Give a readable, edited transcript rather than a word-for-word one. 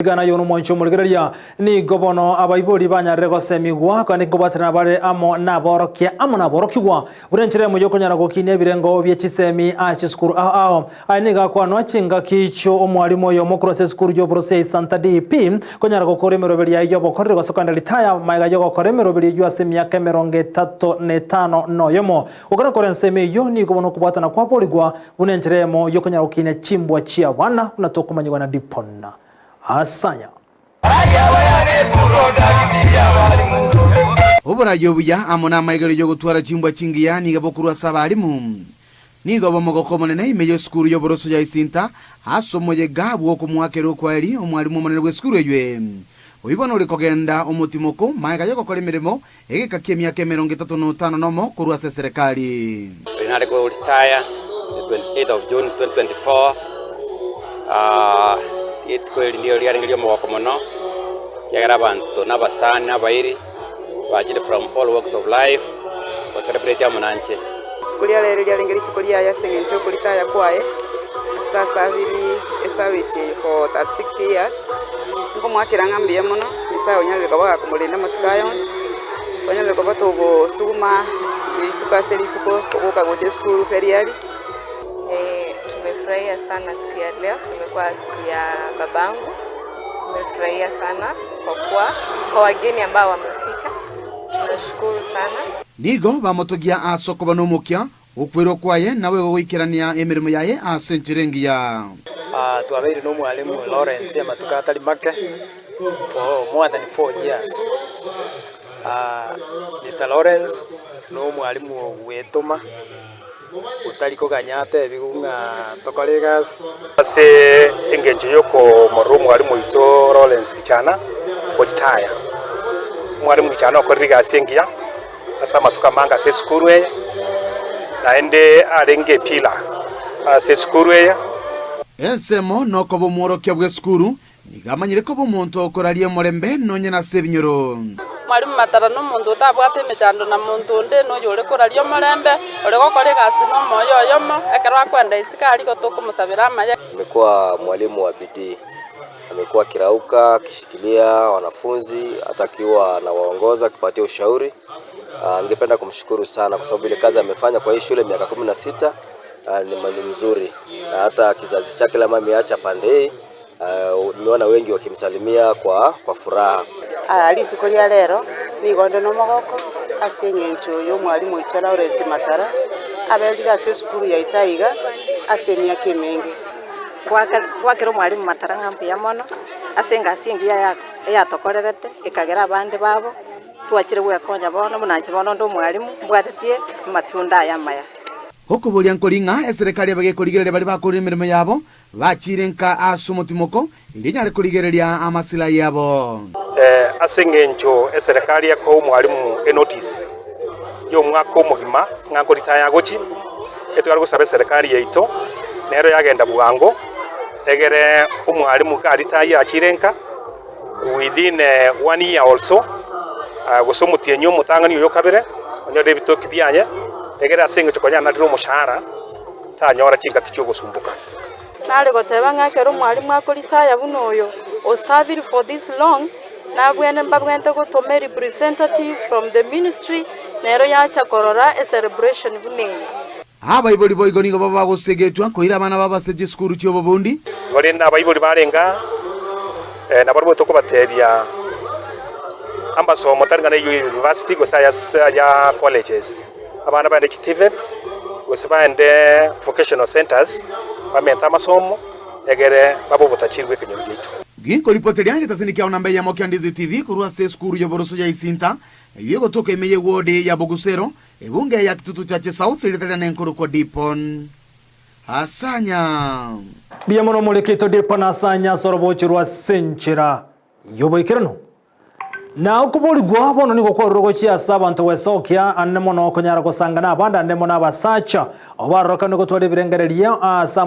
Tigana aye nomwanchi omorigereria, nigo bono abaibori banyarire gosemigwa, korende nkobwaterana bare amo naborokia amo naborokigwa, buna enchera eyemo y'okonyara gokinia ebirengo bie chisemi ase chisukuru ao ao. Aya nigo akwanwa chingaki chio omwalimu oyomo korwa ase esukuru y'oboroso ya Isanta DEP konyara gokora emeroberi yaye y'obokoreri gose kogenda ritaya magega y'ogokora emeroberi eyio ase emiaka 35 noyomo. Gokora kore ensemo eyio nigo bono okobwatana kwaborigwa Buna enchera eyemo y'okonyara gokinia chimbwa chi'abana buna tokomanyigwa na Dipon. Asanya. Oboraai obuya amo namaigerio y'ogotwara chimbwa chingiya nigo bokorwa ase abalimu. Nigo bomogoko omonene ime y'esukuru y'oboroso ya Isinta ase omoyega bw'okomoakera okwaeri omwalimu omonene bw'esukuru eywe. Oyio bono ore kogenda omotimoko magega y'ogokora emeremo Egeka ki'emiaka 35 korwa ase eserekari. Oyo nare ko retire the 28th of June 2024, rituko eri nigo riarenge ri'omogoko mono, ekiagera abanto na abasani na abairi bachire from all walks of life go celebrate amo nanche. Rituko ria rero riarenge rituko riaye ase eng'encho y'okoritaya kwaye, after asabiri eservice eye for 36 years. Nkomoakera ng'a mbuya mono, Nyasae onyarire koba gakomorenda amatuko aya onsi, onyarire koba togosuguma rituko ase rituko koboka gocha esukuru feriari. Tumefurahia sana siku ya leo, imekuwa siku ya babangu. Tumefurahia sana kwa kuwa kwa wageni ambao wamefika, tunashukuru sana. Nigo bamotogia ase okoba nomokia, Okwerwa kwaye naboigo goikerania emeremo yaye ase enchera engiya. Twabeire nomwalimu Lawrence amatuko atari make for more than 4 years. Mister Lawrence nomwalimu ogwetoma otari koganya atebiwe ng'a tokore egasi. Ase engencho y'okomorora omwalimu oito Lawrence Gichana oritaya. Omwalimu Gichana okorire egasi engiya. Ase amatuko amange ase esukuru eye, naende arenge epila ase esukuru eye. Ensemo nokoba omworokia bw'esukuru, nigo amanyire koba omonto okoraria omorembe nonye nase ebinyoro. Mwalimu Matara nomonto otabwate emechando na monto onde, noyo ore koraria omorembe, ore gokora egasi nomoyo oyomo, ekero akoenda isiko aria igo tokomosabera amaya. Amekuwa mwalimu wa bidii. Amekuwa akirauka akishikilia wanafunzi hata akiwa anawaongoza akipatia ushauri. Ningependa kumshukuru sana kwa sababu ile kazi amefanya kwa hii shule miaka 16 ni mali mzuri, na hata kizazi chake lama ameacha pande hii, nimeona wengi wakimsalimia kwa, kwa furaha. Rituko ria rero nigo inde nomogoko ase eng'encho y'omwalimu oito Lawrence Matara aberire ase esukuru yaito aiga ase emiaka emenge. Gwakera omwalimu matara ng'a mbuya mono ase engasi engiya eyatokorerete, ekagera abande babo twachire gwekonya bono, buna inche bono onde omwalimu, mbwatetie amatunda aya amaya. Okoboria nkori ng'a eserekari ebe gekorigereria baria bakorire emeremo yabo, bachiire nka ase omotimoko, erio enyare korigereria amasilahi abo. Ase engencho eserekari ekoa omwalimu enotice y'omwaka omogima ng'a nkoritaya agochie, etware gosaba eserekari yaito nero yagenda bwango egere omwalimu karitayie achire nka within one year or so, gose omotienyi omotang'ani oyo okabere onyore ebitoki biaye, egere ase engencho konya narire omoshahara tanyora chingaki chi'ogosumboka. Nare goteba ng'a ekero omwalimu akoritaya buna oyo, o servire for this long, nabwene mbabwente gotoma e representative from the ministry, nero yacha korora e celebration buna eye. Abaibori boigo nigo baba bagosegetwa koira abana babo ase chisukuru chi'obobundi. Igo rende abaibori barenge aa, nabarabwo tokobatebia amasomo tari ng'a na university gose aya aya colleges. Abana baende chiTVETs gose baende vocational centres bamente amasomo egere babe obotachiri bw'ekenyoro giaito. Ginkoripoteria egetasini kiao namba eyemo kia Ndizi TV korwa ase esukuru y'oboroso ya Isinta, eyio egotoka ime y'ewodi ya Bogusero, ebunge ya Kitutu Chache South, erieta riane nkorokwa Dipon Asanya. Mbuya mono omorikito Dipon Asanya ase orobochi rwa Senchera y'oboikeranu. Na okoborigwa bono nigo kwarure gochia ase abanto gwesokia ande mono konyara gosanga nabande ande mono abasacha, abwo barorokanire gotwara ebirengererio ase.